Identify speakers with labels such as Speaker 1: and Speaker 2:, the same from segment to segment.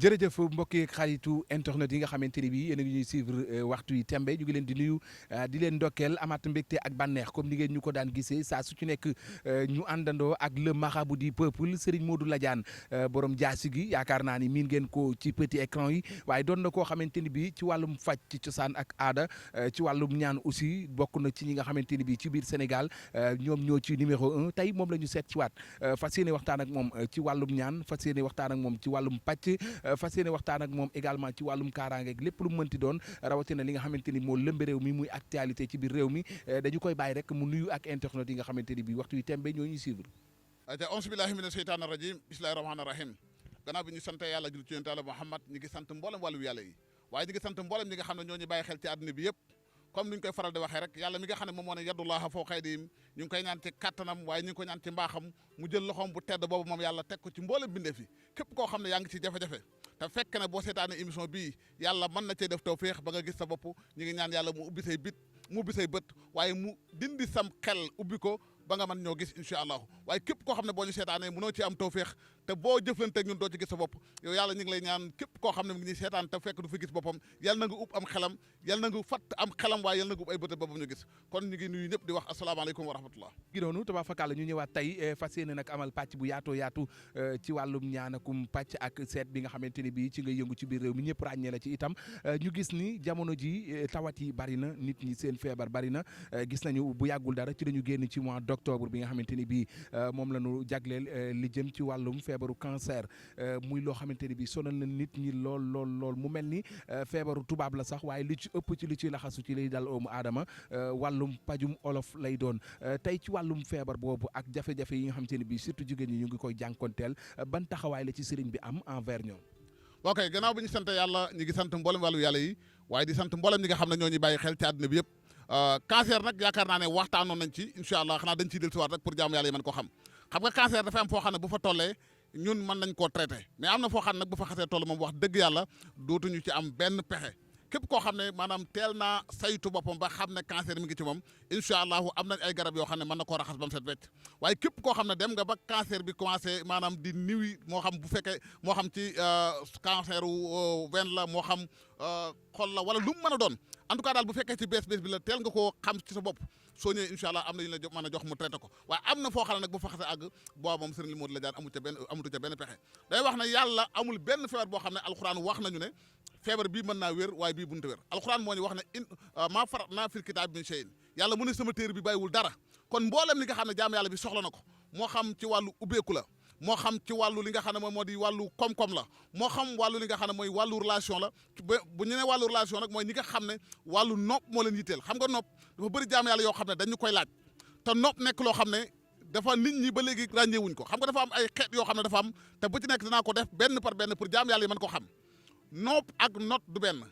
Speaker 1: jërëjëf mbokki xaritu internet yi nga xamante ni bii yéen a ngi ñuy suivre waxtu yi tembe ñu ngi leen di nuyu di leen ndokkeel amaat mbégte ak bànneex comme ni ngeen ñu ko daan gisee saa su ci nekk ñu àndandoo ak le marabout du peuple Serigne Modou Ladiane borom jaasi gi yaakaar naa ni miin ngeen ko ci petit écran yi waaye doon na koo xamante ni bii ci wàllum faj ci cosaan ak aada ci wàllum ñaan aussi bokk na ci ñi nga xamante ni bii ci biir Sénégal ñoom ñoo ci numéro 1 tey moom la ñu seet ci waat fas yéene waxtaan ak moom ci wàllum ñaan fas yéene waxtaan ak moom ci wàllum pàcc fas yéene waxtaan ak moom également ci wàllum kaaraange ak lépp lu mu mënti doon rawatina li nga xamante ni moo lëmbe réew mi muy actualité ci biir réew mi dañu koy bàyyi rek mu nuyu ak internet yi nga xamante ni bii waxtu yi tembe ñoo ñuy suivre.
Speaker 2: aja auzu billahi mina sheytaani rajim bismillahi rahmaani rahim gannaaw bi ñu sant yàlla jul ci yonent Yàlla Muhammad ñi ngi sant mboolem wàllu yàlla yi waaye ñi ngi sant mboolem ñi nga xam ne ñoo ñu bàyyi xel ci àdduna bi yëpp comme ni ñu koy faral di waxee rek yàlla mi nga xam ne moom moo ne yadullaha fawqa aydihim ñu ngi koy ñaan ci kattanam waaye ñu ngi koy ñaan ci mbaaxam mu jël loxoom bu tedd boobu moom yàlla teg ko ci mboolem bindeef yi képp koo xam ne yaa ngi ci jafe-jafe te fekk ne boo seetaanee émission bii yàlla mën na cee def tawféex ba nga gis sa bopp ñu ngi ñaan yàlla mu ubbi say bët waaye mu dindi sam xel ubbi ko ba nga mën ñoo gis incha allahu waaye képp koo xam ne boo ñu seetaanee mënoo ci am tawféex te boo jëflanteeg ñun doo ci gis sa bopp yow yàlla ñu ngi lay ñaan képp koo xam ne mu ngi ñuy seetaan te fekk du fi gis boppam yàlla na nga ub am xelam yàlla na nga fatt am xelam waaye yàlla na nga ub ay bët boppam ñu gis kon ñu ngi nuyu ñëpp di wax asalaamaaleykum wa rahmatullah
Speaker 1: gi noonu tubaab fakàlla ñu ñëwaat tey fas yéene nag amal pàcc bu yaatoo yaatu ci wàllum ñaanakum pàcc ak seet bi nga xamante ni bii ci nga yëngu ci biir réew mi ñëpp ràññee la ci itam ñu gis ni jamono ji tawat yi bari na nit ñi seen feebar bari na gis nañu bu yàggul dara ci dañu génn ci mois d'octobre bi nga xamante ni bii moom la ñu jagleel li jëm ci wàllum feebaru cancer muy loo xamante ni bii sonal na nit ñi lool mu mel ni feebaru tubaab la sax waaye li ci ëpp ci li ci laxasu ci lay dal doomu aadama wàllum pajum olof lay doon tey ci wàllum feebar boobu ak jafe-jafe yi nga xamante ni bii surtout jigéen ñi ñu ngi koy jànkonteel ban taxawaay la ci sëriñ bi am envers ñoom.
Speaker 2: ok gannaaw bi ñu sant yàlla ñu ngi sant mboolem wàllu yàlla yi waaye di sant mboolem ñi nga xam ne ñoo ñu bàyyi xel ci àdduna bi yëpp cancer nag yaakaar naa ne waxtaanoon nañ ci incha allah xanaa dañ ciy dellusiwaat rek pour jaamu yàlla yi mën ko xam nga cancer dafa am foo xam ne bu fa tollee ñun mën nañ koo traité mais am na foo xam ne nag bu fa xasee toll moom wax dëgg yàlla dootuñu ci am benn pexe képp koo xam ne maanaam teel naa saytu boppam ba xam ne cancer mi ngi ci moom incha allahu am nañ ay garab yoo xam ne mën na koo raxas ba mu set wecc waaye képp koo xam ne dem nga ba cancer bi commencé maanaam di niwi moo xam bu fekkee moo xam ci cancer wu veine la moo xam xol la wala lu mu mën a doon en tout cas daal bu fekkee ci bees bi la teel nga koo xam ci sa bopp soo ñëwee incha allah am na ñu la mën a jox mu traité ko waaye am na foo xam ne nag bu fa xasee àgg boo moom Serigne Modou Ladiane amutu ca benn pexe day wax ne yàlla amul benn feebar boo xam ne alxuraan wax nañu ne feebar bii mën naa wér waaye bii bunta wér alxuraan moo ñu wax ne maa farat naa fil kitaab min shay'in yàlla mu ne sama téere bi bàyyiwul dara kon mboolem li nga xam ne jaam yàlla bi soxla na ko moo xam ci wàllu ubbeeku la moo xam ci wàllu li nga xam ne moom moo di wàllu koom-koom la moo xam wàllu li nga xam ne mooy wàllu relation la bu ñu nee wàllu relation nag mooy ñi nga xam ne wàllu nopp moo leen yitteel xam nga nopp dafa bëri jaam yàlla yoo xam ne dañu koy laaj te nopp nekk loo xam ne dafa nit ñi ba léegi ràññeewuñ ko xam nga dafa am ay xeet yoo xam ne dafa am te bu ci nekk dinaa ko def benn par benn pour jaam yàlla yi mën ko xam nopp ak not du benn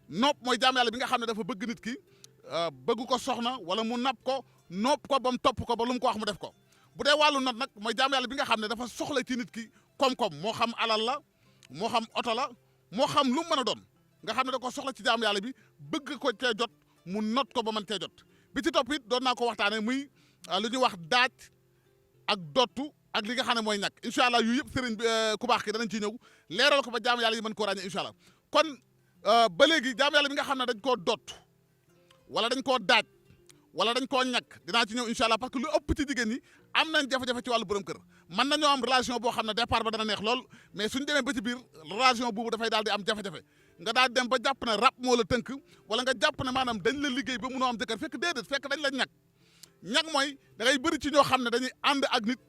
Speaker 2: nopp mooy jaam yàlla bi nga xam ne dafa bëgg nit ki bëgg ko soxna wala mu napp ko nopp ko ba mu topp ko ba lu mu ko wax mu def ko bu dee wàllu not nag mooy jaam yàlla bi nga xam ne dafa soxla ci nit ki koom-koom moo xam alal la moo xam oto la moo xam lu mu mën a doon nga xam ne da ko soxla ci jaam yàlla bi bëgg ko cee jot mu not ko ba mën cee jot bi ci topp it doon naa ko waxtaanee muy lu ñuy wax daaj ak dottu ak li nga xam ne mooy ñàkk incha allah yu yëpp sëriñ bi ku baax ki danañ ciy ñëw leeral ko ba jaam yàlla yi mën koo ràññee incha allah kon ba léegi jaam yàlla bi nga xam ne dañ koo dott wala dañ koo daaj wala dañ koo ñàkk dinaa ci ñëw incha allah parce que lu ëpp ci jigéen ñi am nañ jafe-jafe ci wàllu borom kër mën nañoo am relation boo xam ne départ ba dana neex lool mais suñ demee ba ci biir relation boobu dafay daal di am jafe-jafe nga daal dem ba jàpp ne rab moo la tënk wala nga jàpp ne maanaam dañ la liggéey ba munoo am jëkkër fekk déedéet fekk dañ la ñàkk mooy da ngay bëri ci ñoo xam ne dañuy ànd ak nit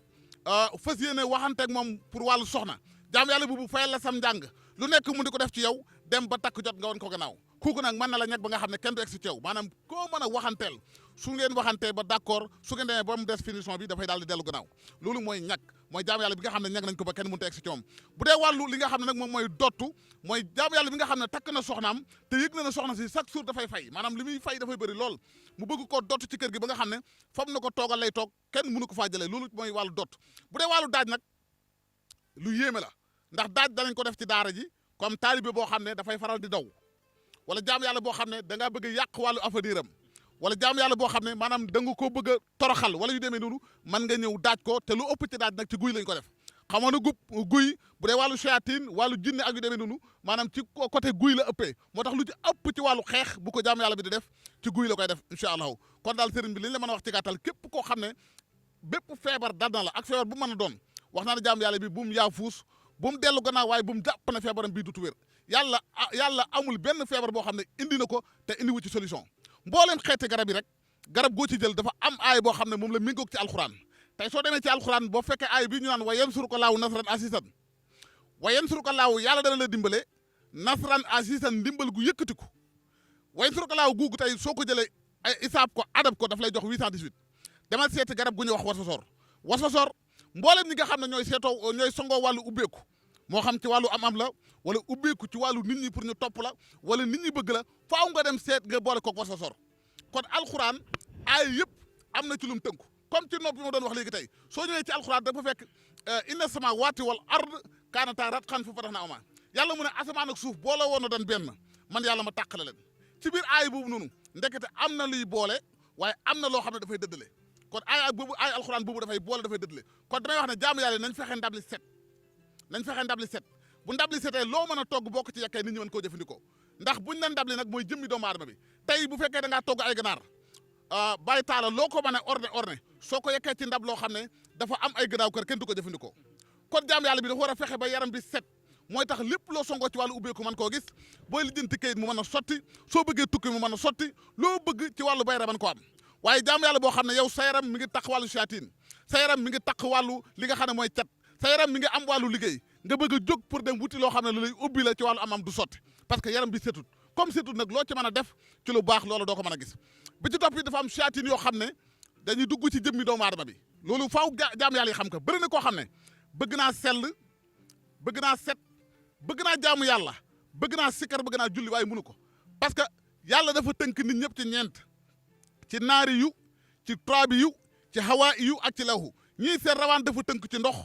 Speaker 2: fas yéene waxanteeg moom pour wàllu soxna jaam yàlla boobu fayal la sam njàng lu nekk mu di ko def ci yow dem ba takk jot nga won ko gannaaw kooku nag mën na la ñàkk ba nga xam ne kenn du egg si ci yow maanaam koo mën a waxanteel su ngeen waxantee ba d'accord su ngeen demee ba mu des finition bi dafay daal di dellu gannaaw loolu mooy ñàkk mooy jaam yàlla bi nga xam ne ñàkk nañ ko ba kenn mënut a egg si ci moom bu dee wàllu li nga xam ne nag moom mooy dottu mooy jaam yàlla bi nga xam ne takk na soxnaam te yëg na ne soxna si chaque jour dafay fay maanaam li muy fay dafay bëri lool mu bëgg koo dottu ci kër gi ba nga xam ne fam na ko toogal lay toog kenn mënu ko faa jëlee loolu mooy wàllu dott bu dee wàllu daaj nag lu yéeme la ndax daaj danañ ko def ci daara ji comme taalibe boo xam ne dafay faral di daw wala jaam yàlla boo xam ne da ngaa bëgg a yàq wàllu avenir am wala jaam yàlla boo xam ne maanaam da nga ko bëgg a toroxal wala yu demee noonu mën nga ñëw daaj ko te lu ëpp ci daaj nag ci guy lañ ko def xamoon na guy bu dee wàllu shayatin wàllu jinne ak yu demee noonu maanaam ci côté guy la ëppee moo tax lu ci ëpp ci wàllu xeex bu ko jaamu yàlla bi di def ci guy la koy def incha allahu kon daal sëriñ bi li ñu la mën a wax ci gàttal képp koo xam ne bépp feebar dal na la ak feebar bu mën a doon wax naa ne jaamu yàlla bi bu mu yaafuus bu mu dellu gannaaw waaye bu mu jàpp ne feebaram bii dutu wér yàlla amul benn feebar boo xam ne indi na ko te indi wu ci solution mbooleem xeeti garab yi rek garab goo ci jël dafa am aay boo xam ne moom la méngoog ci alxuraan tey soo demee ci alxuraan boo fekkee aay bi ñu naan wa yansuruka laahu nasran asiisan wa yansuruka laahu yàlla dana la dimbale nasran asiisan ndimbal gu yëkkatiku wa yansuruka laahu googu tey soo ko jëlee ay isaab ko adab ko daf lay jox 818 demal seeti garab gu ñuy wax wasfasoor mbooleem ñi nga xam ne ñooy songoo wàllu ubbeeku moo xam ci wàllu am la wala ubbeeku ci wàllu nit ñi pour ñu topp la wala nit ñi bëgg la faaw nga dem seet nga boole koog wasfasoor kon alxuraan aay yëpp am na ci lum tënku comme ci nopp bi ma doon wax léegi tey soo ñëwee ci alxuraan dafa fekk inna samaawaati wal ard kaanataa ratqan fa fataqnaahumaa yàlla mu ne asamaan ak suuf boole woon na doon benn man yàlla ma tàqale leen ci biir aay boobu noonu ndekete am na luy boole waaye am na loo xam ne dafay dëddale kon aay alxuraan boobu dafay boole dafay dëddale kon damay wax ne jaamu yàlla nañ fexe ndab li set bu ndab li setee loo mën a togg boo ko ci yekkee nit ñi mën koo jëfandikoo ndax buñ ne ndab li nag mooy jëmmi doomu aadama bi tey bu fekkee da ngaa togg ay ganaar bàyyi taala loo ko mën a orne soo ko yekkee ci ndab loo xam ne dafa am ay gannaaw kër kenn du ko jëfandikoo kon jaamu yàlla bi dafa war a fexe ba yaram bi set mooy tax lépp loo songoo ci wàllu ubbeeku mën koo gis booy lijjanti kayit mu mën a sotti soo bëggee tukki mu mën a sotti loo bëgg ci wàllu bayra mën ko am waaye jaamu yàlla boo xam ne yow sa yaram mi ngi taq wàllu shayatin sa yaram mi ngi taq wàllu li nga xam ne mooy cat sa yaram mi ngi am wàllu liggéey nga bëgg a jóg pour dem wuti loo xam ne lu lay ubbi la ci wàllu am du sotti parce que yaram bi setut comme setut nag loo ci mën a def ci lu baax loolu doo ko mën a gis bi ci topp yi dafa am shayatin yoo xam ne dañuy dugg ci jëmmi doomu aadama bi loolu faaw jaamu yàlla yi xam ko bëri na koo xam ne bëgg naa sell bëgg naa set bëgg naa jaamu yàlla bëgg naa sikkar bëgg naa julli waaye mënu ko parce que yàlla dafa tënk nit ñëpp ci ñeent ci naari yu ci turaabi yu ci hawaa yu ak ci lawhu ñii seen rawaan dafa tënk ci ndox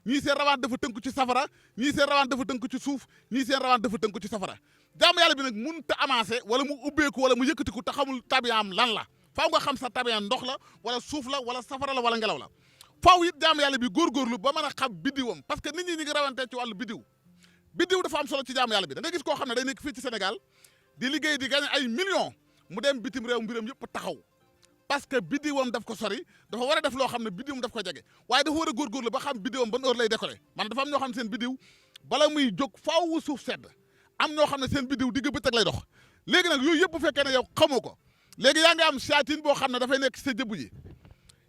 Speaker 2: ñii seen rawaan dafa tënk ci safara ñii seen rawaan dafa tënk ci suuf ñii seen rawaan dafa tënk ci safara jaamu yàlla bi nag mënut a avancé wala mu ubbeeku wala mu yëkkatiku te xamul tabiyaam lan la faaw nga xam sa tabiyaam ndox la wala suuf la wala safara la wala ngelaw la faaw it jaamu yàlla bi góorgóorlu ba mën a xam biddiwam parce que nit ñi ngi rawante ci wàllu biddiw dafa am solo ci jaamu yàlla bi da nga gis koo xam ne day nekk fii ci Sénégal di liggéey di gagné ay millions mu dem bitim réew mbiram yëpp taxaw parce que biddiwam daf ko sori dafa war a def loo xam ne biddiwam daf ko jege waaye dafa war a góorgóorlu ba xam biddiwam ban heure lay décoller man dafa am ñoo xam ne seen biddiw bala muy jóg faaw suuf sedd am ñoo xam ne seen biddiw digg bëccëg lay dox léegi nag yooyu yëpp bu fekkee ne yow xamoo ko léegi yaa ngi am shayatin boo xam ne dafay nekk ci sa jëbb ji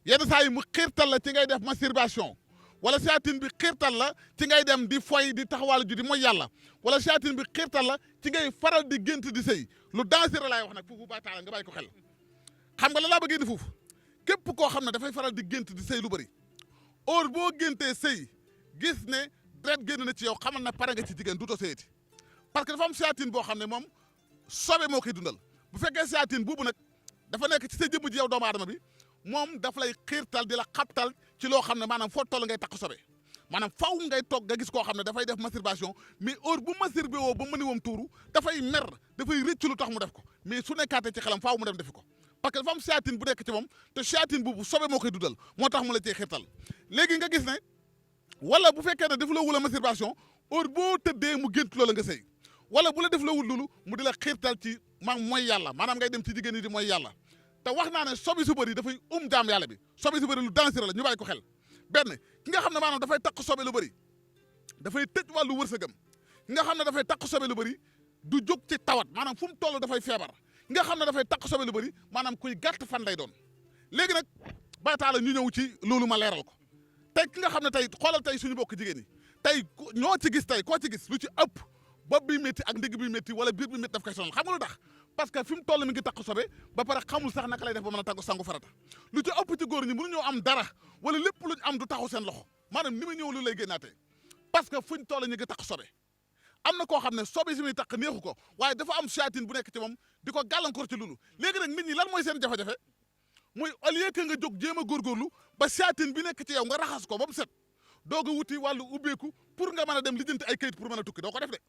Speaker 2: yenn saa yi mu xiirtal la ci ngay def masturbation wala shayatin bi xiirtal la ci ngay dem di foy di taxawal ju di mooy yàlla wala shayatin bi xiirtal la ci ngay faral di gént di sëy lu dangereux laay wax nag foofu bàyyi taala nga bàyyi ko xel xam nga la laa bëggee di foofu képp koo xam ne dafay faral di gént di sëy lu bëri heure boo géntee sëy gis ne deret génn na ci yow xamal na pare nga ci jigéen duutoo sëyati parce que dafa am shayatin boo xam ne moom sobe moo koy dundal bu fekkee shayatin boobu nag dafa nekk ci sa jëmm ji yow doomu aadama bi moom daf lay xiirtal di la xabtal ci loo xam ne maanaam foo toll ngay takk sobe maanaam faw ngay toog nga gis koo xam ne dafay def masturbation mais heure bu masturbé woo ba mëni woom tuuru dafay mer dafay rëcc lu tax mu def ko mais su nekkaatee ci xelam faaw mu dem defi ko parce que dafa am shayatin bu nekk ci moom te shayatin boobu sobe moo koy dundal moo tax mu la cee xiirtal léegi nga gis ne wala bu fekkee ne def loo wula masturbation heure boo tëddee mu gént loola nga sëy wala bu la def loo wul loolu mu di la xiirtal ci mooy yàlla maanaam ngay dem ci jigéen yi di mooy yàlla te wax naa ne sobi su bëri dafay jaam yàlla bi sobi su bëri lu dangereux la ñu bàyyi ko xel benn ki nga xam ne maanaam dafay takk sobe lu bëri dafay tëj wàllu wërsëgam ki nga xam ne dafay takk sobe lu bëri du jóg ci tawat maanaam fu mu toll dafay feebar ki nga xam ne dafay takk sobe lu bëri maanaam kuy gàtt fan lay doon léegi nag baytaala ñu ñëw ci loolu ma leeral ko tey ki nga xam ne tey xoolal tey suñu bokk jigéen ñi tey ñoo ci gis tey koo ci gis lu ci ëpp bopp bi métti ak ndigg bi métti wala biir bi métti daf koy sonal xam nga lu tax parce que fi mu toll mi ngi takk sobe ba pare xamul sax naka lay def ba mën a tàggu sangu farata lu ci ëpp ci góor ñi mënu ñoo am dara wala lépp luñ am du taxu seen loxo maanaam ni ma ñëw lu lay génnaatee parce que fuñ toll ñu ngi takk sobe am na koo xam ne sobe si muy takk neexu ko waaye dafa am shayatin bu nekk ci moom di ko gàllankoor ci loolu léegi nag nit ñi lan mooy seen jafe-jafe muy au lieu que nga jóg jéem a góorgóorlu ba shayatin bi nekk ci yow nga raxas ko ba mu set doog a wuti wàllu ubbeeku pour nga mën a dem lijjanti ay kayit pour mën a tukki doo ko def de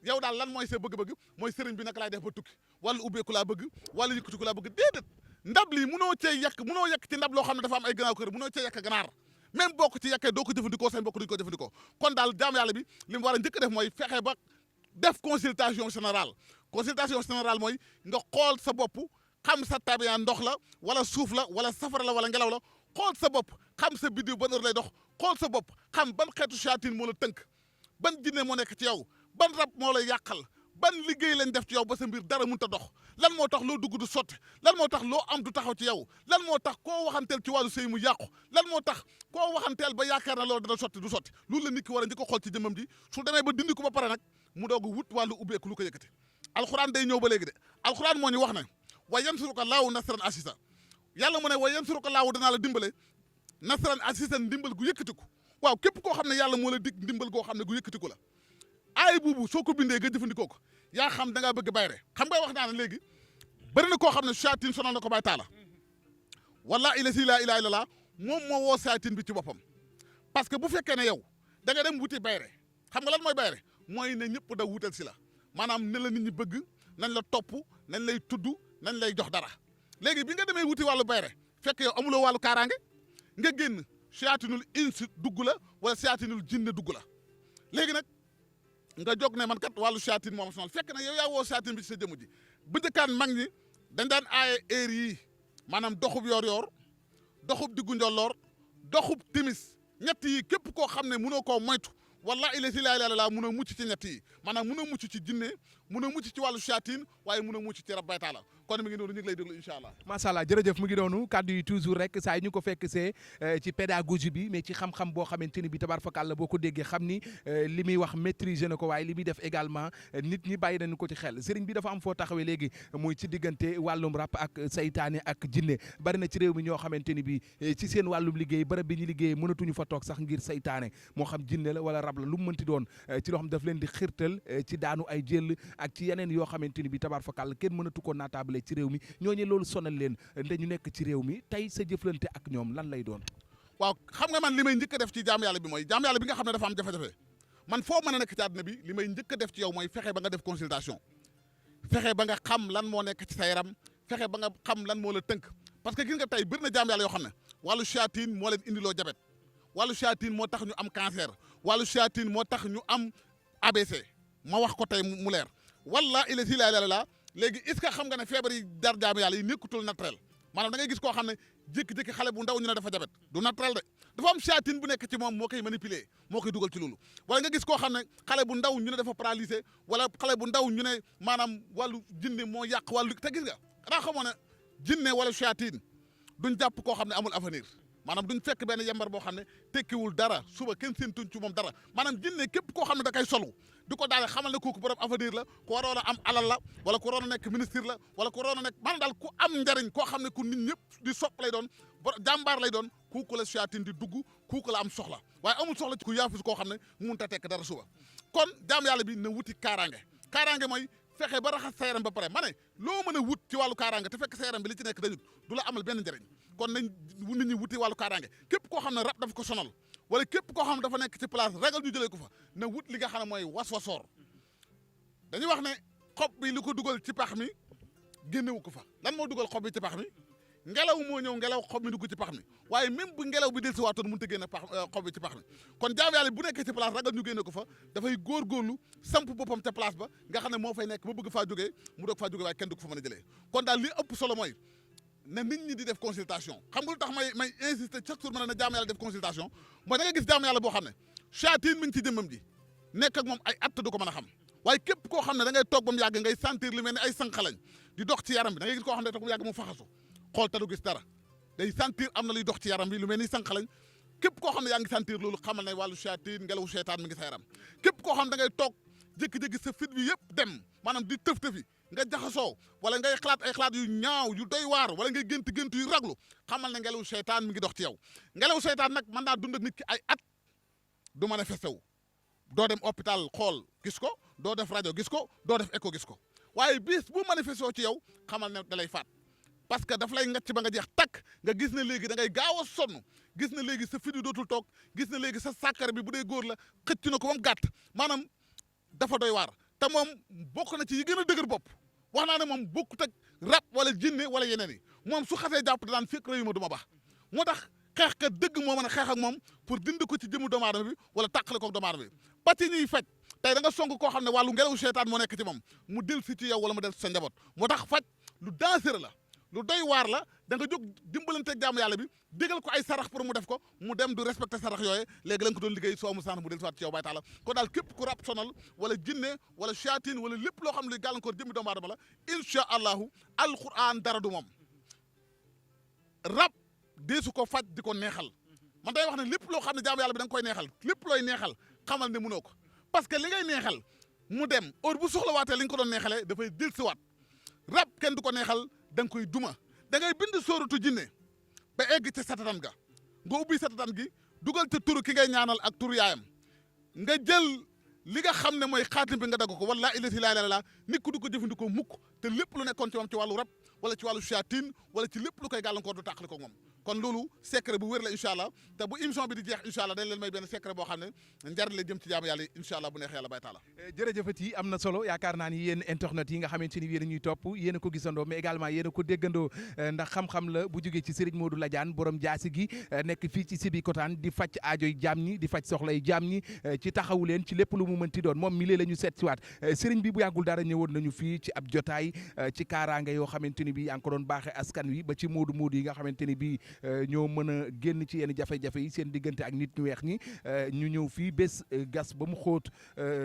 Speaker 2: yow daal lan mooy sa bëgg-bëgg mooy sëriñ bi naka laay def ba tukki wàllu ubbeeku laa bëgg wàllu yëkkatiku laa bëgg déedéet ndab lii munoo cee yekk ci ndab loo xam ne dafa am ay gannaaw kër munoo cee yekk ganaar même boo ko ci yekkee doo ko jëfandikoo seen bokk duñu ko jëfandikoo kon daal jaamu yàlla bi li mu war a njëkk def mooy fexe ba def consultation générale mooy nga xool sa bopp xam sa tabiya ndox la wala suuf la wala safara la wala ngelaw la xool sa bopp xam sa biddiw ban heure lay dox xool sa bopp xam ban xeetu seytaane moo la tënk ban jinne moo nekk ci yow ban rab moo lay yàqal ban liggéey lañ def ci yow ba sa mbir dara mënut a dox lan moo tax loo dugg du sotti lan moo tax loo am du taxaw ci yow lan moo tax koo waxanteel ci wàllu sëy mu yàqu lan moo tax koo waxanteel ba yaakaar na loolu dana sotti du sotti loolu la nit ki war a njëkk a xool ci jëmmam ji su demee ba dindi ko ba pare nag mu doog wut wàllu ubbeeku lu ko yëkkati alxuraan day ñëw ba léegi de alxuraan moo ñu wax ne wa yansuruka laahu nasran asisa yàlla mu ne wa yansuruka laahu danaa la dimbale nasran asisa ndimbal gu yëkkatiku waaw képp koo xam ne yàlla moo la dig ndimbal goo xam ne gu yëkkatiku la aay buubu soo ko bindee nga jëfandikoo ko yaa xam da ngaa bëgg bayre xam nga wax naa ne léegi bëri na koo xam ne seytaane sonal na ko bay taala wallaahi illazii laa ilaaha illallaah moom moo woo seytaane bi ci boppam parce que bu fekkee ne yow da nga dem wuti bayre xam nga lan mooy bayre mooy ne ñëpp da wutal si la maanaam ne la nit ñi bëgg nañ la topp nañ lay tudd nañ lay jox dara léegi bi nga demee wuti wàllu bayre fekk yow amuloo wàllu kaaraange nga génn seytaanul insi dugg la wala seytaanul jinne dugg la léegi nag nga jóg ne man kat wàllu seytaane moom sonal fekk na yow yaa woo seytaane bi ci sa jëmm ji bu njëkkaan mag ñi dañ daan aaye heure yii maanaam doxub yor-yor doxub diggu njolloor doxub timis ñett yi képp koo xam ne mënoo koo moytu wallaahi la ilaaha illallaah mun a mucc ci ñett yi maanaam mun a mucc ci jinne mun a mucc ci wàllu seytaane waaye mun a mucc ci rab bay taala kon mi ngi noonu ñu ngi lay déglu incha allah.
Speaker 1: macha allah jërëjëf mu ngi noonu kàddu yi toujours rek saa yi ñu ko fekk see ci pédagogie bi mais ci xam-xam boo xamante ni bi tabaarkalla boo ko déggee xam ni li muy wax maîtriser na ko waaye li muy def également nit ñi bàyyi nañu ko ci xel sëriñ bi dafa am foo taxawee léegi muy ci diggante wàllum rab ak saytaane ak jinne bari na ci réew mi ñoo xamante ni bi ci seen wàllum liggéey barab bi ñu liggéey mënatuñu fa toog sax ngir saytaane moo xam jinne la wala rab la lu mu mënti doon ci loo xam daf leen di xirtal ci daanu ay jël ak ci yeneen yoo xamante ni bi tabaarkalla kenn mënatu ko naataable ci réew mi ñooñu loolu sonal leen nde ñu nekk ci réew mi tey sa jëflante ak ñoom lan lay doon.
Speaker 2: waaw xam nga man li may njëkk a def ci jaam yàlla bi mooy jaam yàlla bi nga xam ne dafa am jafe-jafe man foo mën a nekk ci àdduna bi li may njëkk a def ci yow mooy fexe ba nga def consultation fexe ba nga xam lan moo nekk ci sa yaram fexe ba nga xam lan moo la tënk parce que gis nga tey bëri na jaam yàlla yoo xam ne wàllu seytaane moo leen indiloo jabet wàllu seytaane moo tax ñu am cancer wàllu seytaane moo tax ñu am ABC ma wax ko tey mu leer wallaahi illazii laa ilaaha illallaah léegi est-ce que xam nga ne feebar yi dar jaam yàlla yi nekkutul naturel maanaam da ngay gis koo xam ne jékki-jékki xale bu ndaw ñu ne dafa jabet du naturel de dafa am seytaane bu nekk ci moom moo koy manipuler moo koy dugal ci loolu wala nga gis koo xam ne xale bu ndaw ñu ne dafa paralysé wala xale bu ndaw ñu ne maanaam wàllu jinne moo yàq wàllu te gis nga xanaa xamoo ne jinne wala seytaane duñ jàpp koo xam ne amul avenir maanaam duñ fekk benn yembar boo xam ne tekkiwul dara suba kenn séentuñ ci moom dara maanaam jinne képp koo xam ne da koy solu di ko daal xamal ne kooku borom avenir la ku waroon a am alal la wala ku waroon a nekk ministre la wala ku waroon a nekk maanaam daal ku am njariñ koo xam ne ku nit ñëpp di sopp lay doon jàmbaar lay doon kooku la seytaane di dugg kooku la am soxla waaye amul soxla ci ku yaafus koo xam ne mënut a tekk dara suba kon jaam yàlla bi na wuti kaaraange mooy fexe ba raxas sa yaram ba pare ma ne loo mën a wut ci wàllu kaaraange te fekk sa yaram bi li ci nekk dañut du la amal benn njëriñ kon nañ nit ñi wuti wàllu kaaraange képp koo xam ne rab dafa ko sonal wala képp koo xam ne dafa nekk ci place ragal ñu jëlee ko fa na wut li nga xam ne mooy waswasoor dañuy wax ne xob bi li ko dugal ci pax mi génnewu ko fa lan moo dugal xob bi ci pax mi ngelaw moo ñëw ngelaw xob mi dugg ci pax mi waaye même bu ngelaw bi del si waatoon mënut a génne pax xob bi ci pax mi kon jaam yàlla bu nekkee ci place ragal ñu génne ko fa dafay góorgóorlu samp boppam ca place ba nga xam ne moo fay nekk ba bëgg faa jógee mu doog faa jógee waaye kenn du ko fa mën a jëlee kon daal li ëpp solo mooy na nit ñi di def consultation xam nga lu tax may insister chaque jour ma ne na jaam yàlla def consultation mooy da nga gis jaam yàlla boo xam ne seytaane mi ngi ci jëmmam ji nekk ak moom ay at du ko mën a xam waaye képp koo xam ne da ngay toog ba mu yàgg ngay sentir lu mel ni ay sànqalañ di dox ci yaram bi da ngay gis koo xam ne toog ba mu yàgg mu faxasu xool te du gis dara day sentir am na luy dox ci yaram bi lu mel ni sànqalañ képp koo xam ne yaa ngi sentir loolu xamal ne wàllu seytaane ngelawu seytaane mi ngi sa yaram képp koo xam ne da ngay toog jékki-jékki sa fit bi yëpp dem maanaam di tëf-tëfi nga jaxasoo wala ngay xalaat ay xalaat yu ñaaw yu doy waar wala ngay gént yu raglu xamal ne ngelawu seytaane mi ngi dox ci yow ngelawu seytaane nag mën naa dund ak nit ki ay at du manifesté wu doo dem hôpital xool gis ko doo def rajo gis ko doo def écho gis ko waaye bis bu manifesté ci yow xamal ne da lay faat parce que daf lay ngacc ba nga jeex takk nga gis ne léegi da ngay gaaw a sonn gis na léegi sa fit yi dootul toog gis na léegi sa sàkkar bi bu dee góor la xëcc na ko ba mu gàtt maanaam dafa doy waar te moom bokk na ci yi gën a dëgër bopp wax naa ne moom bokkut ak rab wala jinne wala yeneen yi moom su xasee jàpp daan fekk réew ma du ma baax moo tax xeexkat dëgg moo mën a xeex ak moom pour dindi ko ci jëmu doomu aadama bi wala tàqale ko ak doomu aadama bi ba ci ñuy faj tey da nga song koo xam ne wàllu ngelawu seytaan moo nekk ci moom mu del si ci yow wala mu del si sa njaboot moo tax faj lu dangereux la lu doy waar la da nga jóg dimbalanteeg jaamu yàlla bi digal ko ay sarax pour mu def ko mu dem du respecté sarax yooye léegi la nga ko doon liggéey soo mu sant mu del si waat ci yow bay taala kon daal képp ku rab sonal wala jinne wala shayatin wala lépp loo xam ne luy gàllankoor jëmmi doomu aadama la incha allahu alquran dara du moom rab deesu ko faj di ko neexal man day wax ne lépp loo xam ne jaamu yàlla bi da nga koy neexal lépp looy neexal xamal ne mënoo ko parce que li ngay neexal mu dem heure bu soxla waatee li nga ko doon neexalee dafay dellusiwaat rab kenn du ko neexal da nga koy duma da ngay bind sóoratu jinne ba egg ca satatan ga nga ubbi satatan gi dugal ca turu ki ngay ñaanal ak turu yaayam nga jël li nga xam ne mooy xaatim bi nga dagg ko wala illati laa ilaaha illallaah nit ku du ko jëfandikoo mukk te lépp lu nekkoon ci moom ci wàllu rab wala ci wàllu shayatin wala ci lépp lu koy gàllankoor du tàqali ko moom kon loolu secret bu wér la incha allah te bu émission bi di jeex incha allah dañ leen may benn secret boo xam ne njariñ la jëm ci jaamu yàlla yi incha allah bu neex yàlla bay taala
Speaker 1: jërëjëfati am na solo yaakaar naa ni yéen internet yi nga xamante ni yéen a ñuy topp yéen a ko gisandoo mais également yéen a ko déggandoo ndax xam-xam la bu jógee ci Serigne Modou Ladiane borom jaasi gi nekk fii ci Sébikotane di faj aajoy jaam ñi di faj soxlay jaam ñi ci taxawu leen ci lépp lu mu mënti doon moom mi lee la ñu seet si waat Serigne bi bu yàggul dara ñëwoon nañu fii ci ab jotaay ci kaaraange yoo xamante ni bi yaa ngi ko doon baaxee askan wi ba ci Modou Modou yi nga xamante ni bi ñoo mën a génn ci yenn jafe-jafe yi seen diggante ak nit ñu weex ñi ñu ñëw fii bés gas ba mu xóot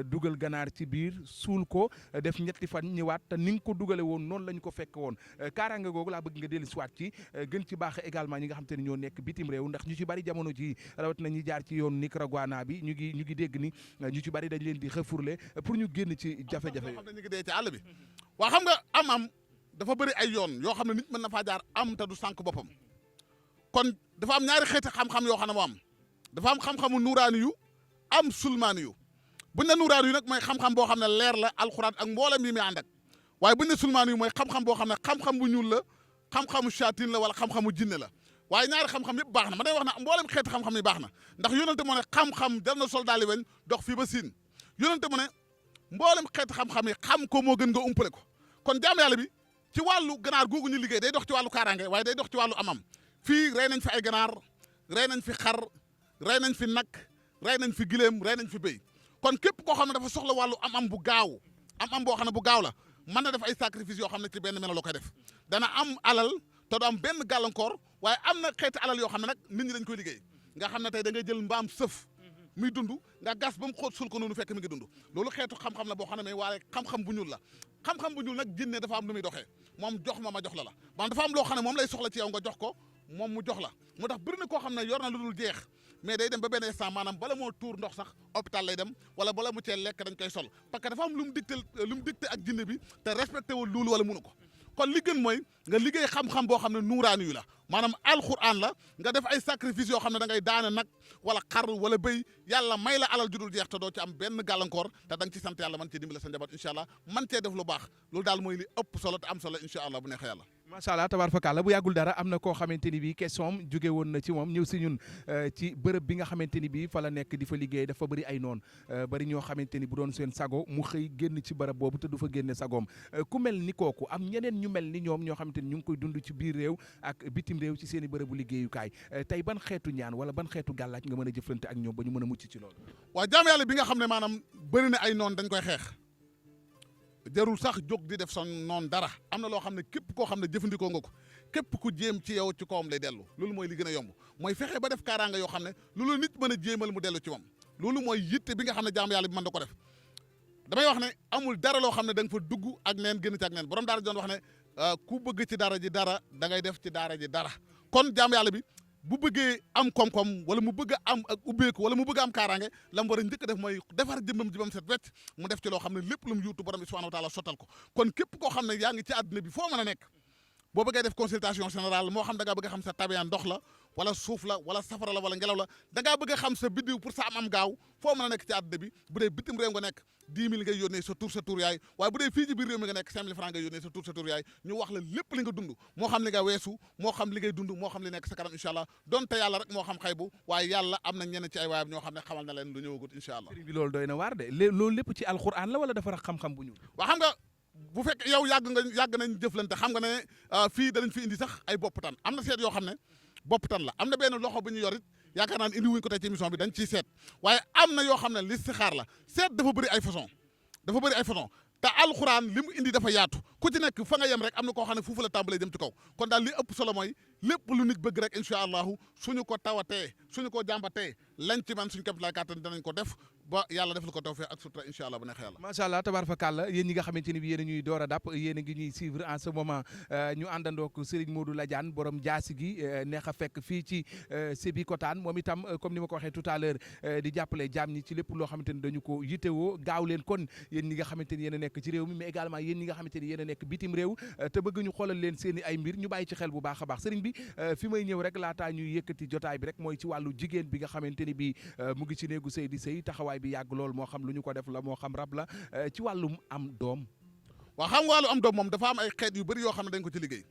Speaker 1: dugal ganaar ci biir suul ko def ñetti fan ñëwaat te ni nga ko dugale woon noonu la ñu ko fekk woon kaaraange googu laa bëgg nga dellu siwaat ci gën ci baax également ñi nga xam te ne ñoo nekk bitim réew ndax ñu ci bari jamono ji rawat na ñi jaar ci yoon Nicaragua bi ñu ngi dégg ni ñu ci bari dañ leen di xëfurle pour ñu génn ci jafe-jafe
Speaker 2: xam ne ñu ngi dee ci àll bi waa xam nga am dafa bëri ay yoon yoo xam ne nit mën na faa jaar am te du sànq boppam kon dafa am ñaari xeeti xam-xam yoo xam ne moo am dafa am xam-xamu nuuraani yu am sulmaani yu buñ ne nuuraani yu nag mooy xam-xam boo xam ne leer la alxuraan ak mboolem yi muy ànd ak waaye buñ ne sulmaani yu mooy xam-xam boo xam ne xam-xam bu ñuul la xam-xamu shaatin la wala xam-xamu jinne la waaye ñaari xam-xam yëpp baax na ma day wax na mboolem xeeti xam-xam yi baax na ndax yonente moo ne xam-xam jar na soldaali weñ dox fii ba siin yonente mu ne mboolem xeeti xam-xam yi xam ko moo gën nga umpale ko kon jaam yàlla bi ci wàllu ganaar googu ñu liggéey day dox ci wàllu kaaraange waaye day dox ci wàllu amam fii rey nañ fi ay ganaar rey nañ fi xar rey nañ fi nag rey nañ fi gileem rey nañ fi béy kon képp koo xam ne dafa soxla wàllu am-am bu gaaw am-am boo xam ne bu gaaw la mën na def ay sacrifice yoo xam ne ci benn melo la koy def dana am alal te du am benn gàllankoor waaye am na xeeti alal yoo xam ne nag nit ñi dañ koy liggéey nga xam ne tey da ngay jël mbaam sëf muy dund nga gas ba mu xóot sul ko noonu fekk mi ngi dund loolu xeetu xam-xam la boo xam ne mais waaye xam-xam bu ñuul la xam-xam bu ñuul nag jinne dafa am lu muy doxee moom jox ma jox la maanaam dafa am loo xam ne moom lay soxla ci yow nga jox ko moom mu jox la moo tax bëri na koo xam ne yor na lu dul jeex mais day dem ba benn instant maanaam bala moo tuur ndox sax hôpital lay dem wala bala mu cee lekk dañ koy sol parce que dafa am lu mu dicté ak jinne bi te respecté wul loolu wala mënu ko kon li gën mooy nga liggéey xam-xam boo xam ne nuuraani yu la maanaam alxuraan la nga def ay sacrifice yoo xam ne da ngay daane nag wala xar wala béy yàlla may la alal ju dul jeex te doo ci am benn gàllankoor te da nga ci sant yàlla man cee dimbale sa njaboot incha allah man cee def lu baax loolu daal mooy li ëpp solo te am solo incha allah bu neexee yàlla
Speaker 1: macha allah tabaarkalla bu yàggul dara am na koo xamante ni bii question am jóge woon na ci moom ñëw si ñun ci bërëb bi nga xamante ni bii fa la nekk di fa liggéey dafa bëri ay noon bëri ñoo xamante ni bu doon seen sago mu xëy génn ci bërëb boobu te du fa génne sagoom ku mel ni kooku am ñeneen ñu mel ni ñoom ñoo xamante ni ñu ngi koy dund ci biir réew ak bitim réew ci seen i bërëbu liggéeyukaay tey ban xeetu ñaan wala ban xeetu gàllaaj nga mën a jëflante ak ñoom ba ñu mën a mucc ci loolu
Speaker 2: waaw jaam yàlla bi nga xam ne maanaam bëri na ay noon dañ koy xeex jarul sax jóg di def son noon dara am na loo xam ne képp koo xam ne jëfandikoo nga ko képp ku jéem ci yow ci kawam lay dellu loolu mooy li gën a yomb mooy fexe ba def kaaraanga yoo xam ne loolu nit mën a jéemal mu dellu ci moom loolu mooy yitte bi nga xam ne jaam yàlla bi mën na ko def damay wax ne amul dara loo xam ne da nga fa dugg ak neen génn ci ak neen borom daara ji doon wax ne ku bëgg ci daara ji dara da ngay def ci daara ji dara kon jaam yàlla bi bu bëggee am koom-koom wala mu bëgg a am ak ubbeeku wala mu bëgg a am kaaraange la mu war a njëkk a def mooy defar jëmmam ji bam set wecc mu def ci loo xam ne lépp lu mu yuutu borom bi subhanahu wa taala sottal ko kon képp koo xam ne yaa ngi ci àdduna bi foo mën a nekk boo bëggee def consultation générale moo xam da ngaa bëgg a xam sa tabiya ndox la wala suuf la wala safara la wala ngelaw la da ngaa bëgg a xam sa biddiw pour sa am gaaw foo mën a nekk ci àdduna bi bu dee bitim réew nga nekk 10 000 ngay yónnee sa tur yaay waaye bu dee fii ci biir réew mi nga nekk 5 000 francs ngay yónnee sa tur yaay ñu wax la lépp li nga dund moo xam li nga weesu moo xam li ngay dund moo xam li nekk sa kanam incha allah donte yàlla rek moo xam xay bu waaye yàlla am na ñenn ci ay waayam ñoo xam ne xamal na leen lu ñëwagut incha allah
Speaker 1: sëriñ bi loolu doy na waar de loolu lépp ci alxuraan la wala dafa rax xam-xam bu ñuul
Speaker 2: waa xam nga bu fekk yow yàgg nañ jëflante xam nga ne fii danañ fi indi sax ay bopp tan am na seet yoo xam ne bopp tan la am na benn loxo bu ñu yor it yaakaar naa ne indi wuñ ko tey ci émission bi dañ ciy seet waaye am na yoo xam ne listixaar la seet dafa bëri ay façon te alxuraan li mu indi dafa yaatu ku ci nekk fa nga yem rek am na koo xam ne foofu la tàmbalee jëm ci kaw kon daal li ëpp solo mooy lépp lu nit bëgg rek incha allahu suñu ko tawatee suñu ko jàmbatee lañ ci man suñu kéemtalaay kàttan danañ ko def ba yàlla defal ko tawfeex ak sutura incha allah bu neexee yàlla.
Speaker 1: macha allah tabaarkalla yéen ñi nga xamante ni bi yéen a ñuy door a dàpp yéen a ngi ñuy suivre en ce moment ñu àndandoo ko Serigne Modou Ladiane borom jaasi gi neex a fekk fii ci Sébikotane moom itam comme ni ma ko waxee tout à l'heure di jàppale jaam ñi ci lépp loo xamante ni dañu ko yittewoo gaaw leen kon yéen ñi nga xamante ni yéen a nekk ci réew mi mais également yéen ñi nga xamante ni yéen a nekk bitim réew te bëgg ñu xoolal leen seen i ay mbir ñu bàyyi ci xel bu baax a baax Serigne bi fi may ñëw rek laataa ñuy yëkkati jotaay bi rek mooy ci wàllu jigéen bi nga xamante ni bi mu ngi ci néegu sëy di sëy taxawaay bi yàgg lool moo xam lu ñu ko def la moo xam rab la ci wàllum am doom.
Speaker 2: waaw xam nga wàllu am doom moom dafa am ay xeet yu bëri yoo xam ne dañ ko ci liggéey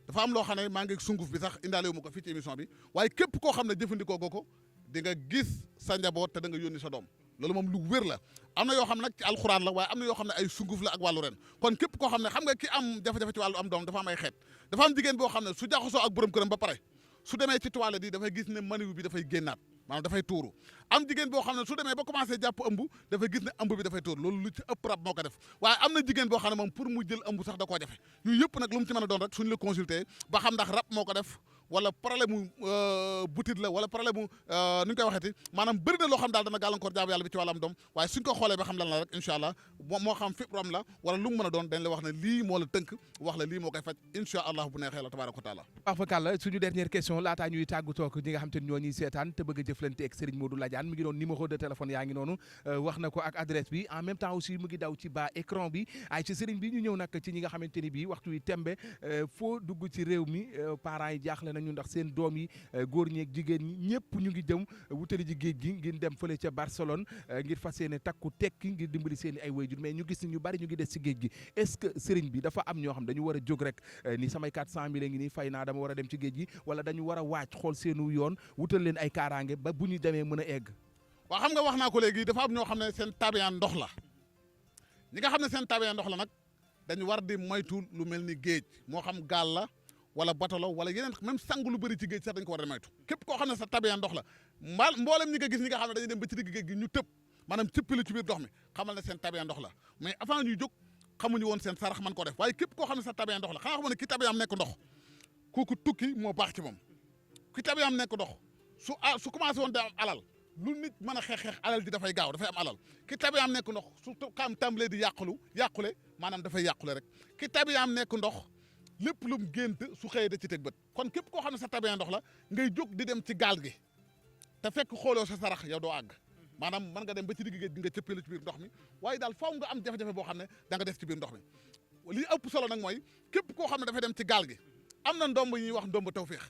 Speaker 2: dafa am loo xam ne maa ngi sunguf bi sax indaale wu ma ko fii ci émission bi waaye képp koo xam ne jëfandikoo ko di nga gis sa njaboot te da nga yónni sa doom loolu moom lu wér la am na yoo xam ne nag ci alxuraan la waaye am na yoo xam ne ay sunguf la ak wàllu ren kon képp koo xam ne xam nga ki am jafe-jafe ci wàllu am doom dafa am ay xeet dafa am jigéen boo xam ne su jaxasoo ak borom këram ba pare su demee ci toilette yi dafay gis ne maniw bi dafay génnaat maanaam dafay tuuru am jigéen boo xam ne su demee ba commencé jàpp ëmb dafay gis ne ëmb bi dafay tuuru loolu lu ci ëpp rab moo ko def waaye am na jigéen boo xam ne moom pour mu jël ëmb sax da koo jafe yooyu yëpp nag lu mu ci mën a doon rek suñu la consulter ba xam ndax rab moo ko def wala problème mu butit la wala problème mu nu ñu koy waxeeti maanaam bëri na loo xam daal dana gàllankoor jaamu yàlla bi ci wàllam doom waaye suñ ko xoolee ba xam lan la rek incha allah moo xam fibrom la wala lu mu mën a doon dañ la wax ne lii moo la tënk wax la lii moo koy faj incha allah bu neexee la tabaaraka wa taala.
Speaker 1: wax fa kàlla suñu dernière question laataa ñuy tàggatoo ak ñi nga xam te ne ñoo ñuy seetaan te bëgg a jëflante ak Serigne Modou Ladiane mi ngi doon numéro de téléphone yaa ngi noonu wax na ko ak adresse bi en même temps aussi mu ngi daw ci bas écran bi ay ci Serigne bi ñu ñëw nag ci ñi nga xamante ni bii waxtu wi tembe foo dugg ci réew mi parents yi jaaxle nañu ndax seen doom yi góor ñeeg jigéen ñi ñëpp ñu ngi jëm wutali ji géej gi ngir dem fële ca Barcelone ngir fas yéene takku tekki ngir dimbali seen i ay wayjur mais ñu gis ni ñu bari ñu ngi des ci géej gi est-ce que Serigne bi dafa am ñoo xam dañu war a jóg rek ni samay 400 000 ngi nii fay naa dama war a dem ci géej gi wala dañu war a waaj xool seenu yoon wutal leen ay kaaraange ba bu ñu demee mën a egg.
Speaker 2: waaw xam nga wax naa ko léegi dafa am ñoo xam ne seen tabiyaan ndox la ñi nga xam ne seen tabiyaan ndox la nag dañu war di moytu lu mel ni géej moo xam gaal la wala bato la wala yeneen même sangu lu bëri ci géej sax dañ ko war a moytu képp koo xam ne sa tabiyaan ndox la mboolem ñi nga gis ñi nga xam ne dañuy dem ba ci digg géej gi ñu tëb maanaam cëppilu ci biir ndox mi xamal ne seen tabiyaan ndox la mais avant ñuy jóg xamuñu woon seen sarax man ko def waaye képp koo xam ne sa tabiyaan ndox la xanaa xam ne ki tabiyaam nekk ndox kooku tukki moo baax ci moom ki tabiyaam nekk ndox su commencé woon da am alal lu nit mën a xeex alal ji dafay gaaw dafay am alal ki tabiyaam nekk ndox su xam tàmbalee di yàqule maanaam dafay yàqule rek ki tabiyaam nekk ndox lépp lu mu gént su xëyee da ci teg bët kon képp koo xam ne sa tabiyaan ndox la ngay jóg di dem ci gaal gi te fekk xooloo sa sarax yow doo àgg maanaam mën nga dem ba ci digg géej gi nga cëppeelu ci biir ndox mi waaye daal faaw nga am jafe-jafe boo xam ne da nga des ci biir ndox mi li ëpp solo nag mooy képp koo xam ne dafay dem ci gaal gi am na ndomb yi ñuy wax ndomb tawféex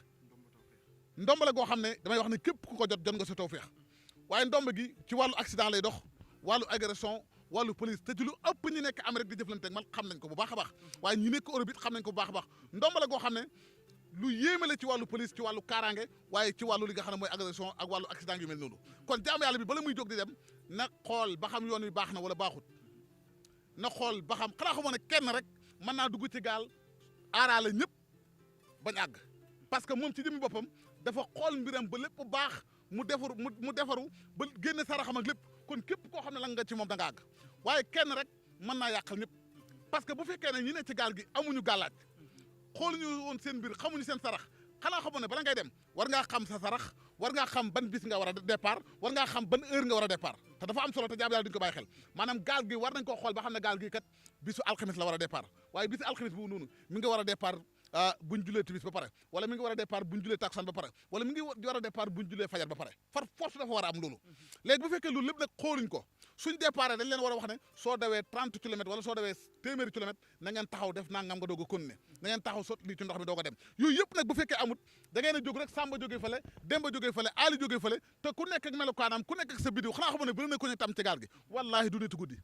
Speaker 2: ndomb la goo xam ne damay wax ne képp ku ko jot nga sa tawféex waaye ndomb gi ci wàllu accident lay dox wàllu agression wàllu police te ci lu ëpp ñi nekk Amérique di jëflante ak man xam nañ ko bu baax a baax waaye ñi nekk Europe it xam nañ ko bu baax a baax ndomb la goo xam ne lu yéeme la ci wàllu police ci wàllu kaaraange waaye ci wàllu li nga xam ne mooy agression ak wàllu accident yu mel noonu kon jaamu yàlla bi bala muy jóg di dem na xool ba xam yoon wi baax na wala baaxut na xool ba xam xanaa xamoo ne kenn rek mën naa dugg ci gaal aaraale ñëpp bañ àgg parce que moom ci jëmmi boppam dafa xool mbiram ba lépp baax mu defaru ba génne saraxam ak lépp kon képp koo xam ne la nga ci moom da nga àgg waaye kenn rek mën naa yàqal ñëpp parce que bu fekkee ne ñi ne ci gaal gi amuñu gàllaaj xooluñu woon seen mbir xamuñu seen sarax xanaa xamoon ne bala ngay dem war ngaa xam sa sarax war ngaa xam ban bis nga war a départ war ngaa xam ban heure nga war a départ te dafa am solo te jaam yàlla duñ ko bàyyi xel maanaam gaal gi war nañ koo xool ba xam ne gaal gi kat bisu alxamis la war a départ waaye bisu alxamis bu noonu mi nga war a départ buñ julee timis ba pare wala mi ngi war a départ buñ julee takkusaan ba pare wala mi ngi war a départ buñ julee fajar ba pare far force dafa war a am loolu léegi bu fekkee loolu lépp nag xooluñ ko suñ départ dañ leen war a wax ne soo dawee 30 kilomètres wala soo dawee téeméeri kilomètres na ngeen taxaw def nangam nga doog a continuer na ngeen taxaw sotti lii ci ndox mi doog a dem yooyu yëpp nag bu fekkee amut da ngeen a jóg rek Samba jógee fële Demba jógee fële Ali jógee fële te ku nekk ak melokaanam ku nekk ak sa bidiw xanaa xam ne bëri na ko ñu tam ci gaal gi wallahi du nitu guddi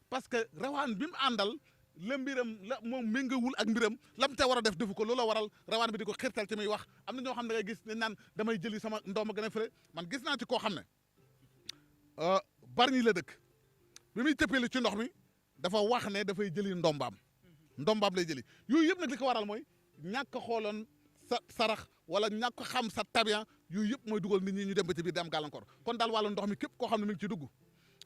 Speaker 2: parce que rawaan bi mu àndal la mbiram la moom méngawul ak mbiram lam te war a def defu ko looloo waral rawaan bi di ko xirtal ci muy wax am na ñoo xam ne da ngay gis dañ naan damay jëli sama ndoom a gën a fële man gis naa ci koo xam ne Bargny la dëkk bi muy cëppeelu ci ndox mi dafa wax ne dafay jëli ndombaam lay jëli yooyu yëpp nag li ko waral mooy ñàkk a xooloon sa sarax wala ñàkk xam sa tabian yooyu yëpp mooy dugal nit ñi ñu dem ba ci biir di am gàllankoor kon daal wàllu ndox mi képp koo xam ne mi ngi ci dugg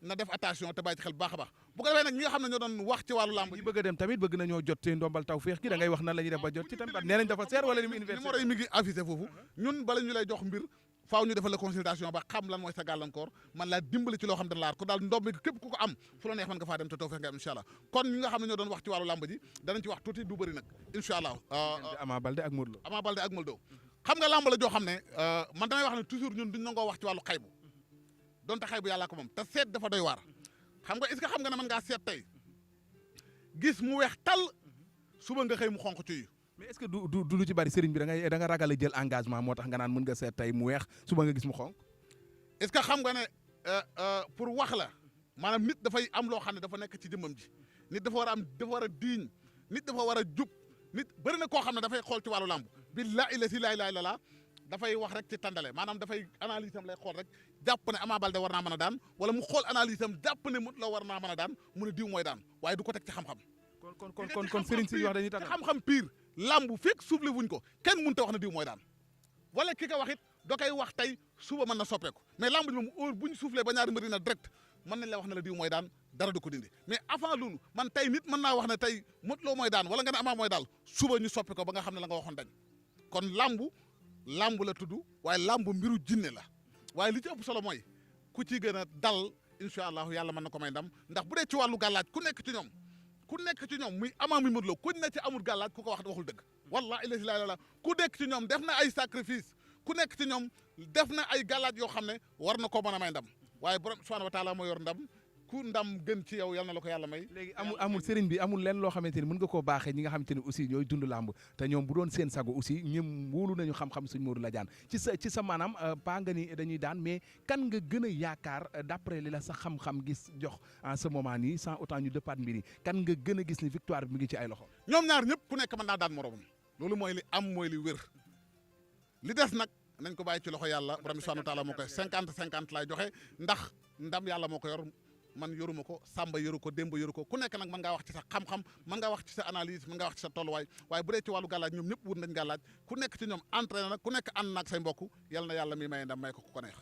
Speaker 2: na def attention te bàyyi ci xel bu baax a baax bu ko defee nag ñi nga xam ne ñoo doon wax ci wàllu làmb
Speaker 1: ñi bëgg a dem tamit bëgg nañoo jot ci ndombal tawfeex gi da ngay wax nan la ñuy def ba jot ci tamit nee nañ dafa seer wala li mu université
Speaker 2: numéro yi mi ngi affiché foofu ñun bala ñu lay jox mbir faaw ñu defal la consultation ba xam lan mooy sa gàllankoor man laa dimbali ci loo xam dana laar ko daal ndomb mi képp ku ko am fu la neex mën nga faa dem te tawfeex nga am incha allah kon ñi nga xam ne ñoo doon wax ci wàllu làmb ji danañ ci wax tuuti du bëri nag incha allah
Speaker 1: Ama Baldé ak Modou Lo
Speaker 2: Ama Baldé ak Modou Lo xam nga làmb la joo xam ne man damay wax ne toujours ñun duñ nangoo wax ci wàllu xaybu donte xaybu yàllaa ko moom te seet dafa doy waar xam nga est-ce que xam nga ne mën ngaa seet tey gis mu weex tal suba nga xëy mu xonq ci
Speaker 1: mais est-ce que du lu ci bari sëriñ bi da nga ragal a jël engagement moo tax nga naan mën nga seet tey mu weex suba nga gis mu xonq
Speaker 2: est-ce que xam nga ne pour wax la maanaam nit dafay am loo xam ne dafa nekk ci jëmmam ji nit dafa war a am dafa war a diiñ nit dafa war a jub nit bëri na koo xam ne dafay xool ci wàllu làmb billaahi la ilaaha illallaah dafay wax rek ci tàndale maanaam dafay analyse am lay xool rek jàpp ne Ama Baldé war naa mën a daan wala mu xool analyse am jàpp ne Modou Lo war naa mën a daan mu ne diw mooy daan waaye du ko teg ci xam-xam
Speaker 1: kon sëriñ si wax dañuy tax
Speaker 2: xam-xam pire làmb fekk soufflé wuñ ko kenn mënut a wax ne diw mooy daan wala ki ko wax it da koy wax tey suba mën na soppeeku mais làmb ji moom heure bu ñu soufflé ba ñaari mbir na direct mën nañ la wax ne la diw mooy daan dara du ko dindi mais avant loolu man tey nit mën naa wax ne tey Modou Lo mooy daan wala nga ne Ama mooy daal suba ñu soppi ko ba nga xam ne la nga waxoon dañ kon làmb la tudd waaye làmb mbiru jinne la waaye li ci ëpp solo mooy ku ci gën a dal incha allah yàlla mën na ko may ndam ndax bu dee ci wàllu gàllaaj ku nekk ci ñoom muy Ama muy Modou Lo ku ne ci amul gàllaaj ku ko wax waxul dëgg wallahi la ilaha illallah ku nekk ci ñoom def na ay sacrifice ku nekk ci ñoom def na ay gàllaaj yoo xam ne war na koo mën a may ndam waaye borom subhanahu wa taala moo yor ndam ku ndam gën ci yow yal na la ko yàlla may.
Speaker 1: léegi amul sëriñ bi amul lenn loo xamante ni mën nga koo baaxee ñi nga xamante ni aussi ñooy dund làmb te ñoom bu doon seen sago aussi ñoom wóolu nañu xam-xam suñ Modou Ladiane ci sa maanaam pas nga ni dañuy daan mais kan nga gën a yaakaar d'après li la sa xam-xam gis jox en ce moment nii sans autant ñu dëppaat mbir yi kan nga gën a gis ni victoire bi mu ngi ci ay loxo.
Speaker 2: ñoom ñaar ñëpp ku nekk mën naa daan moromam loolu mooy li am mooy li wér li des nag nañ ko bàyyi ci loxo yàlla borom subhanahu wa taala moo koy 50-50 laay joxe ndax ndam yàlla moo ko yor man yoruma ko Samba yoru ko Demba yoru ko ku nekk nag mën ngaa wax ci sa xam-xam mën ngaa wax ci sa analyse mën ngaa wax ci sa tolluwaay waaye bu dee ci wàllu gàllaaj ñoom ñëpp wut nañ gàllaaj ku nekk ci ñoom entraîné nag ku nekk ànd naag say mbokk yal na yàlla mi may ndam may ko ku ko neex.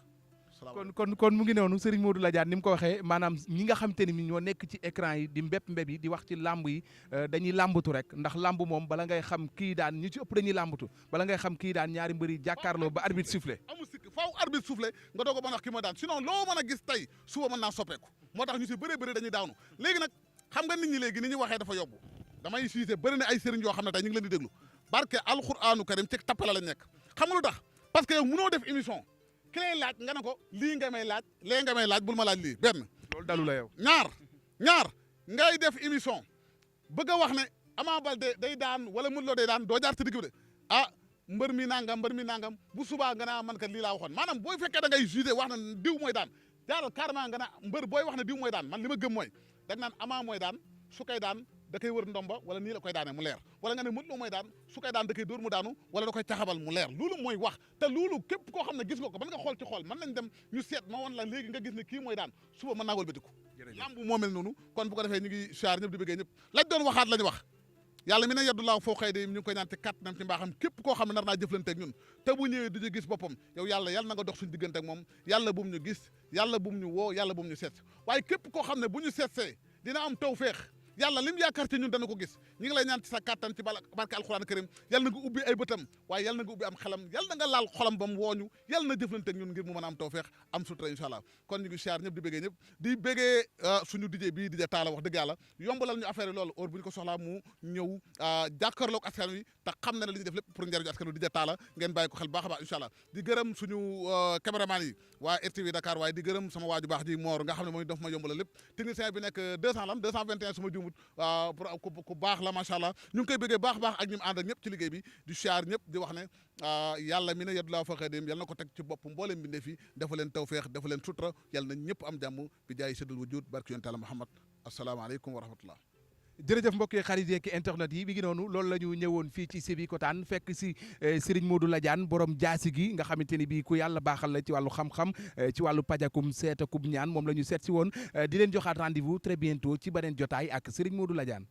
Speaker 1: kon mu ngi noonu Serigne Modou Ladiane ni mu ko waxee maanaam ñi nga xamante ni ñoo nekk ci écran yi di mbépp yi di wax ci làmb yi dañuy làmbatu rek ndax làmb moom bala ngay xam kii daan ñu ci ëpp dañuy làmbatu bala ngay xam kii daan ñaari mbëri jàkkaarloo ba arbitre soufflé
Speaker 2: amul sikk faaw arbitre soufflé nga doog a mën a wax kii ma daan sinon loo mën a gis tey suba mën naa soppeeku moo tax ñu si bëree bëri dañuy daanu léegi nag xam nga nit ñi léegi ni ñu waxee dafa yobbu damay siise bëri na ay sëriñ yoo xam ne tey ñu ngi leen di déglu barke alxuraanu karim ci tappale lañ nekk xam nga lu tax parce que yow mënoo def émission ki lay laaj nga ne ko lii nga may laaj lee nga may laaj bul ma laaj lii benn
Speaker 1: loolu dalu la yow
Speaker 2: ñaar ngay def émission bëgg a wax ne Ama Baldé day daan wala Modou Lo day daan doo jaar ci digg bi de mbër mi nangam bu subaa nga naa man kat lii laa waxoon maanaam booy fekkee da ngay jugé wax na diw mooy daan jaaral carrément nga naa mbër booy wax ne diw mooy daan man li ma gëm mooy dañ naan Ama mooy daan su koy daan da koy wër ndomba wala nii la koy daane mu leer wala nga ne Modou Lo mooy daan su koy daan da koy dóor mu daanu wala da koy caxabal mu leer loolu mooy wax te loolu képp koo xam ne gis nga ko mën nga xool ci xool mën nañ dem ñu seet ma woon la léegi nga gis ne kii mooy daan suba mën naa wëlbatiku lamb moo mel noonu kon bu ko defee ñu ngi siyaar ñëpp di bëggee ñëpp lañ doon waxaat lañu wax yàlla mi ne yeddulaaw foo xëy de ñu ngi koy ñaan ci kàttanam ci mbaaxam képp koo xam ne nar naa jëflanteeg ñun te bu ñëwee du ñu gis boppam yow yàlla na nga dox suñu diggante ak moom yàlla bu mu ñu gis yàlla bu mu ñu woo yàlla bu mu ñu seet waaye képp koo xam ne bu ñu seetsee dina am tawfeex yàlla lim yaakaar ci ñun dana ko gis ñu ngi lay ñaan ci sa kàttan ci barke alxuraan karim yàlla na nga ubbi ay bëtam waaye yàlla na nga ubbi am xelam yàlla na nga laal xolam ba mu wooñu yàlla na jëflanteeg ñun ngir mu mën a am tawfeex am sutura incha allah kon ñu ngi siyaar ñëpp di bëggee ñëpp di bëggee suñu DJ bii DJ Talla wax dëgg yàlla yombalal ñu affaire yi loolu heure bu ñu ko soxlaa mu ñëw jàkkaarloog askan wi te xam na ne li ñu def lépp pour njëriñu askan wi DJ Talla ngeen bàyyi ko xel baax a baax incha allah di gërëm suñu caméraman yi waa RTV Dakar waaye di gërëm sama waaju baax ji Mor nga xam ne mooy daf ma yombalal lépp technicien bi nekk 221 su ma juumut ku baax la macha allah ñu ngi koy bëggee baax ak ñi mu ànd ak ñëpp ci liggéey bi di siyaar ñëpp di wax ne yàlla mi ne yeddu laa fa xëy yal na ko teg ci bopp mboolem mbindéef yi dafa leen tawfeex dafa leen sutura yàlla na ñëpp am jàmm bi jaay seddul wujud barki yonent Yàlla Muhammad asalaamaaleykum wa rahmatullah
Speaker 1: jërëjëf mbokk yi xarit yeeg internet yi mi ngi noonu loolu la ñu ñëwoon fii ci Sébikotane fekk si Serigne Modou Ladiane borom jaasi gi nga xamante ni bii ku yàlla baaxal la ci wàllu xam-xam ci wàllu pajakum seetakum ñaan moom la ñu seet si woon di leen joxaat rendez-vous très bientôt ci beneen jotaay ak Serigne Modou Ladiane